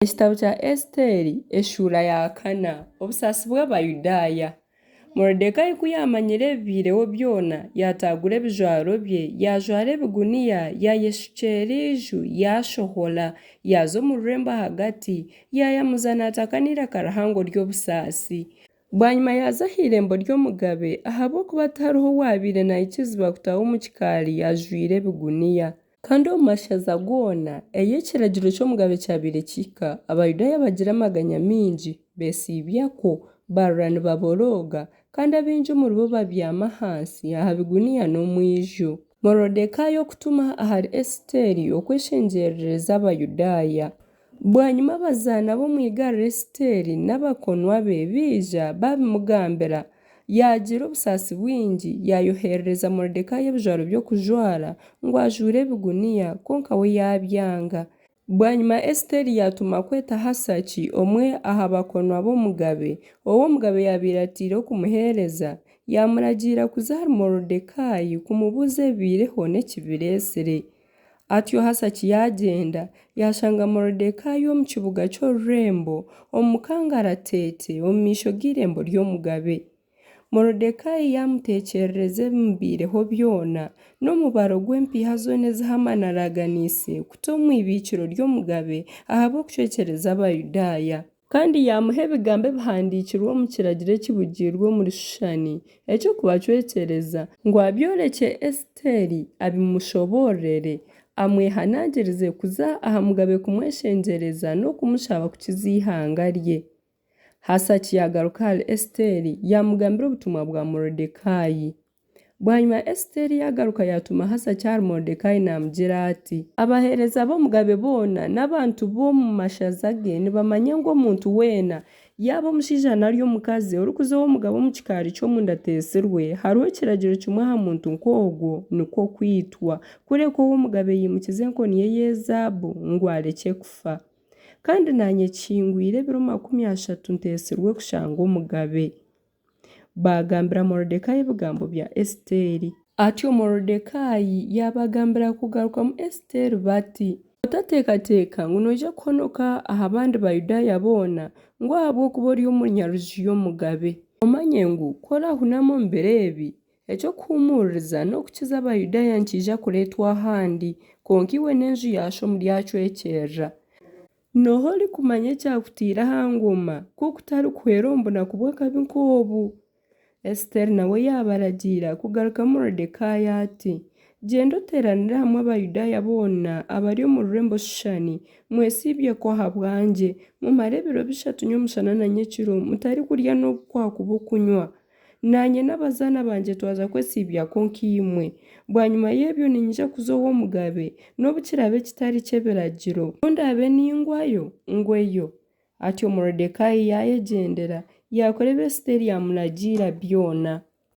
Ekitabo kya Esiteeri eshuura ya kana. Obusaasi bw'Abayudaaya. Morodekai ku yaamanyire ebibaireho byona, yaataagura ebijwaro bye, yaajwara ebiguniya, yaayeshukyeera eiju, yaashohora, yaaza omu rurembo ahagati, yaayamuza naataka n'eiraka rihango ry'obusaasi. Bwanyima yaaza aha irembo ry'omugabe, ahabw'okuba tihariho owaabaire naikirizibwa kutaaha omu kikaari ajwaire ebiguniya. Kandi omu mashaza goona ei ekiragiro ky'omugabe kyabaire kihika, Abayudaaya bagira amaganya maingi, beesiibyakwo, barira nibaborooga, kandi abaingi omuribo babyama ahansi aha biguniya n'omu iju. Morodekai okutuma ahari Esiteeri okweshengyerereza Abayudaaya. Bwanyima abazaana b'omu igariro Esiteeri n'abakonwa be baija, baabimugambira. Yaagira obusaasi bwingi, yaayoherereza Morodekai ebijwaro by'okujwara, ngu ajuure ebiguniya, kwonka we yaabyanga. Bwanyima Esiteeri yaatuma kweta Hasaki, omwe aha bakonwa b'omugabe, ou omugabe yaabaire ataireho kumuheereza, yaamuragiira kuza ahari Morodekai kumubuuza ebibaireho n'ekibireetsire. Atyo Hasaki yaagyenda, yaashanga Morodekai omu kibuga ky'orurembo, omu kangaratete omu maisho g'eirembo ry'omugabe. Morodekai yaamuteekyerereza ebimubaireho byona, n'omubaro gw'empiiha zoona ezi Hamani araganiise kuta omu ibiikiro ry'omugabe ahabw'okucwekyereza Abayudaaya. Kandi yaamuha ebigambo ebihandiikirwe omu kiragiro ekibugiirwe omuri Shushani, eky'okubacwekyereza, ngu abyorekye Esiteeri abimushoboororere, amwehanangirize kuza aha mugabe kumweshengyereza n'okumushaba kukiza eihanga rye. Hasaki yaagaruka ahari Esiteeri, yaamugambira obutumwa bwa Morodekai. Bwanyima Esiteeri yaagaruka yaatuma Hasaki ahari Morodekai naamugira ati, Abaheereza b'omugabe boona n'abantu b'omu mashaza ge nibamanya ngu omuntu weena, yaaba omushaija nari omukazi, orikuza ow'omugabe omu kikaari ky'omunda ateetsirwe, hariho ekiragiro kimwe aha muntu nk'ogwo, nikwo kwitwa, kureka ou omugabe yaimukize enkoni ye y'ezaabu ngu arekye kufa. Kandi naanye kihingwire ebiro 30 nteetsirwe kushanga omugabe. Baagambira Morodekai ebigambo bya Esiteeri. Atyo Morodekai yaabagambira kugarukamu Esiteeri bati, Otateekateeka ngu noija kuhonoka aha bandi Bayudaaya boona, ngu ahabw'okuba ori omuri nyaruju y'omugabe. Omanye ngu ku oraahuname omu biro ebi, eky'okuhuumuririza n'okukiza Abayudaaya nikiija kureetwa ahandi, kwonka iwe n'enju ya sho muryacwekyerera. N'oha orikumanya ekyakutaire aha ngoma, ku kutarikuhwera omu bunaku bw'akabi nk'obu? Esiteeri nawe yaabaragiira kugarukamu Morodekai ati, Gyenda oteeranire hamwe Abayudaaya boona abari omu rurembo Shushani, mwesiibyekwo ahabwangye, mumare ebiro bishatu nyomushana na nyekiro mutarikurya n'obu kwakuba okunywa. Naanye n'abazaana bangye twaza kwesiibyakwo nkaimwe. Bwanyima y'ebyo niinyija kuza ow'omugabe, n'obu kiraabe kitari ky'ebiragiro. Ku ndaabe ningwayo, ngweyo. Atyo Morodekai yaayegyendera, yaakora ebi Esiteeri yaamuragiira byona.